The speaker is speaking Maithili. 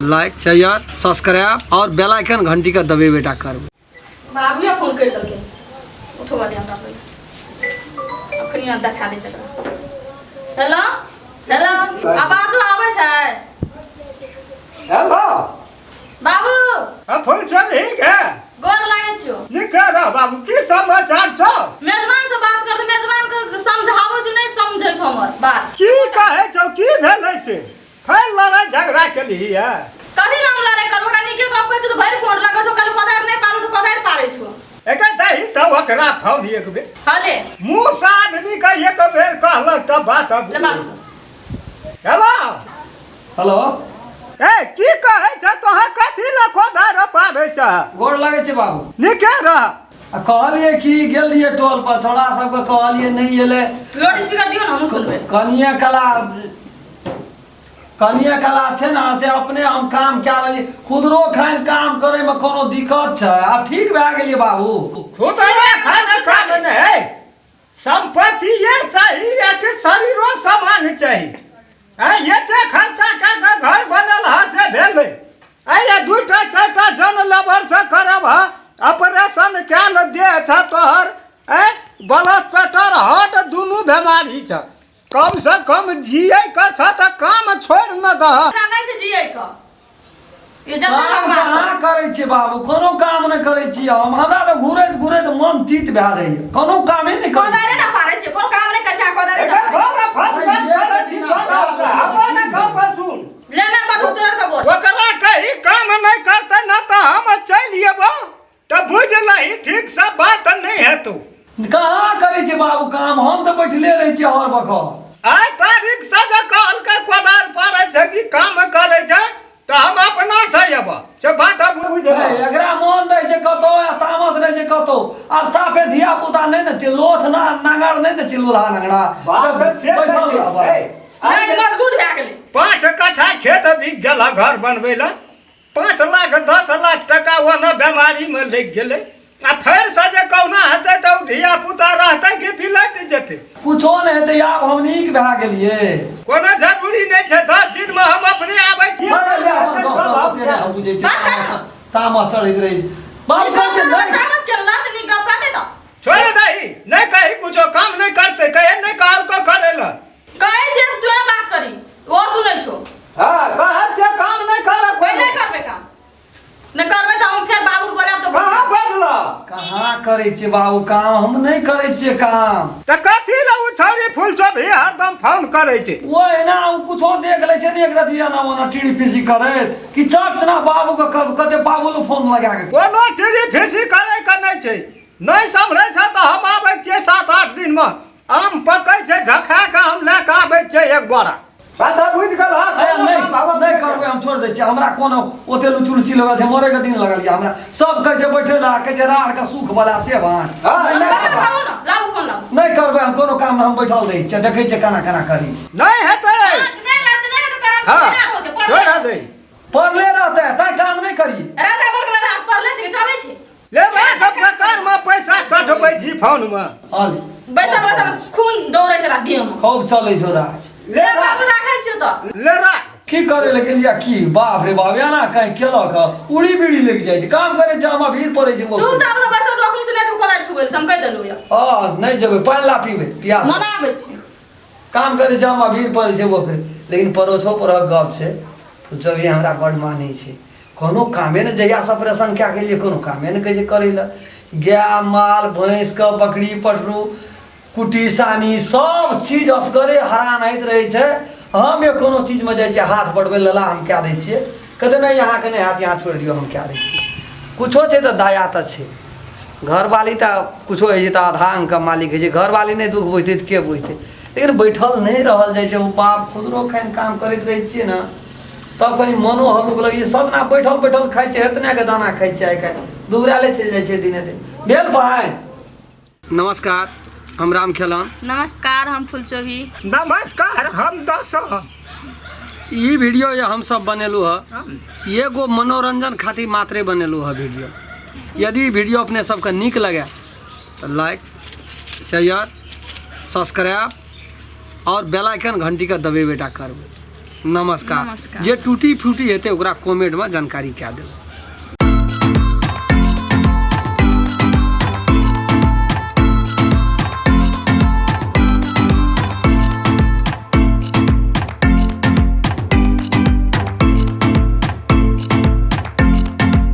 लाइक शेयर सब्सक्राइब और बेल आइकन घंटी के दबेबे टा करबै। बाबूए फोन करि देलकै, उठबऽ दे हमरा पहिले, अखनी देखा दै छै एकरा। हेलो हेलो, आवाजो आबै छै? हेलो। बाबू। हाँ, फूल सब ठीक है? गोर लागै छियो। नीक रह बाबू, की समाचार छौ? मेजबान से बात करते, मेजबान के समझाबै छौ, नहि समझै छौ हमर बात। की कहै छौ, की भेलै से? फेर लड़ाई झगड़ा केलही है? कभी ना हम लड़ाई करबो, ओकरा नीके गप कहै छौ तऽ भरि कोन लगै छौ। कल कोदारि नहि पारू तऽ कोदारि पारै छौ। एकर दही तऽ ओकरा फोन एक बेर। हले। मुँह से आदमी के एक बेर कहलक तऽ बात अब। ले बाबू। हेलो। हेलो। ए, की कहै छ तोहर? कथी लए कोदारि पारै छ? गोर लागै छै बाबू। नीके रह। आ कहलियै कि गेल रहियै टोल पर, छौड़ा सबके कहलियै, नहि एलै। लाउड स्पीकर दियौ ने, हमहूँ सुनबै। कनिए कला, कनिए कला छै ने, से अपने हम काम कए रहलियै। खुदरो खान काम करैमे कोनो दिक्कत छै? आब ठीक भए गेलियै बाबू। खुदरो खान काम नहि है, संपत्ति ये चाही या कि शरीरो सामान चाही? आ एते खर्चा कए कऽ घर बनल ह से भेलै। आ ये दूटा चारिटा जन लेबर से करब ह ऑपरेशन कयल देह छ तोहर। ए, ब्लड प्रेशर, हार्ट दुनू बेमारी छ। कम से कम जियै के छ तऽ काम छोड़ि न दह। हमरा नहि छै जियै के, ये जतन काम भगवान। कहाँ करै छियै बाबू? कोनो काम नहि करै छियै हम। हमरा तऽ घुरैत घुरैत मन तीत भए जाइए, कोनो कामे नहि करै कोदारे छियै। ना पारै छै, कोनो काम नहि करै छै, आ कोदारे ना एकर पारै घर फट फट करै छी तोरा, हमरा ने गप सुन। छै। ले ना बाबू, तोरा के बोल। ओकरा कही काम नहि करतै न तऽ हम चलि एबो तऽ बुझ लही, ठीक से बात नहि हेतौ। कहाँ करै छियै बाबू काम? हम तऽ बैठले रहै छियै हर बखत। आइ तारीख से जे कहलकै कोदारि पारै छै कि काम करै छै तऽ हम अपना से एबऽ, से बात आब बुझ। हे, एकरा मन रहै छै कतौ आ तामस रहै छै कतौ। आब साफे धिया पुता नहि ने छै, लोथ ना नांगर नहि ने छै, लोहा नांगरा। बात से बैठल नहि छै। रहबै। हे, नहि मजबूत भए गेलै। 5 कट्ठा खेत बिक गेल घर बनबै लए, 5 लाख 10 लाख टका ओना बेमारीमे लागि गेलै, आ फेरसँ जे कहुना हेतै तऽ ओ धिया पुता रहतै कि बिलटि जेतै? कुछो नहि हेतै, आब हम नीक भए गेलियै। कोनो जरूरी नहि छै, 10 दिनमे हम अपने आबै छी। अरे ले, अपन गप गप ओते नहि हम बुझै बात कर। छियै, तामस चढ़ैत रहै छै। बाप नीक कहै गप छै करबै, नहि। तामस केलक तऽ नीक गप करतै तऽ। छोड़ि दही, नहि कही कुछो, काम नहि करतै, कहे नहि कहलको करै लए। कहै छियै से तोहे बात करी, ओ सुनै छौ। हँ, कहै छियै काम नहि करब। कोइ नहि करबै काम, नहि करबै तऽ हम फेर बाबू के बोलायब तऽ। कहाँ बजलह? कहाँ करै छियै बाबू काम? हम नहि करै छियै काम। तऽ कथी लए ओ छौड़ी फूल सब हरदम फोन करै छै? ओ एना ओ कुछो देख लै छै ने, एक रति एना ओना टीड़ी फीसी करैत कि चट ना बाबू के कते बाबू लग फोन लगा के। कोनो टीरी फीसी करै के नहि छै। नहि सम्हरै छै तऽ हम आबै छियै 7-8 दिनमे, आम पकै छै, झखा कऽ हम लए कऽ आबै छियै एक बोरा। बात बुझि गेल? अरे नहि, नहि करबै हम, छोड़ि दै छियै। हमरा कोनो ओते लुचु लुची लगल छै? मरे के दिन लगल यऽ हमरा। सब कहै छै बैठे लए, कहै छै राड़ के सुख वाला से भान। लाबू ने, लाबू फोन, लाबू। नहि करबै हम कोनो काम, हम बैठल रहै छियै, देखै छियै केना केना करी। नहि हेतै। नहि रहतै, नहि हेतै करब। हँ। नहि होतै। छोड़ि दै। पढ़ले रहतै तैं काम नहि करी। राजा बोल के राज पढ़ले छै कि चलै छै। ले राख, बेकारमे पैसा सठबै छी फोनमे। हाल। बैसल बैसल खून दौड़ै छै देह मे। खूब चलै छौ राज। ले। ले बाबू, राखै छियौ तऽ। ले राख। की करे लए गेलियै की? बाप रे बाप, एना कहीं केलक हँ? उड़ी बीड़ी लागि जाइ छै। काम करै छै हमरा भीड़ पड़ै छै। चुपचाप तऽ बैसल रहू, अखनी से नहि कोदारि छुबै लए, से हम कहि देलहुँ यऽ। हँ, नहि जेबै, पानि ला, पीबै, पियास। मनाबै छी। काम करै छै हमरा भीड़ पड़ै छै ओकरे। लेकिन पड़ोसो परहक गप छै, जब ये हमरा बड्ड मानै छै। कोनो कामे नहि, जहियासँ ऑपरेशन कए गेलियै कोनो कामे नहि कहै छै करै लए। गाय माल भैँसके बकरी पटरू कुटी सानी सब चीज असगरे हरान होइत रहै छै। हम एक कोनो चीजमे जाइ छियै हाथ बढ़बै लला, हम कए दै छियै। कहतै नहि, अहाँके नहि हैत, यहाँ छोड़ि दियौ, हम कए दै छियै। कुछो छै तऽ दया तऽ छै। घरवाली तऽ कुछो होइ छै तऽ आधा अंगके मालिक होइ छै। घरवाली नहि दुःख बुझतै तऽ के बुझतै? लेकिन बैठल नहि रहल जाइ छै। ओ बाप खुदरो खान काम करैत रहै छियै ने, तब कनि मनो हल्लुक लगै छै। सब ने बैठल बैठल खाइ छै, एतने के दाना खाइ छै, आइ काल्हि दुबराले चलि जाइ छै दिने दिन। भेल भाय। नमस्कार, हम राम खेलन। नमस्कार, हम फुलचोभी। नमस्कार, हम दस। ई वीडियो जे हमसब बनेलहुँ हँ, एगो मनोरंजन खातिर मात्रे बनेलहुँ हँ वीडियो। यदि ई वीडियो अपने सबके नीक लगे तऽ लाइक, शेयर, सब्सक्राइब और बेल आइकन घंटी के दबेबे टा करबै। नमस्कार। नमस्कार। जे टूटी फूटी हेतै ओकरा कमेंटमे जानकारी कए देबै।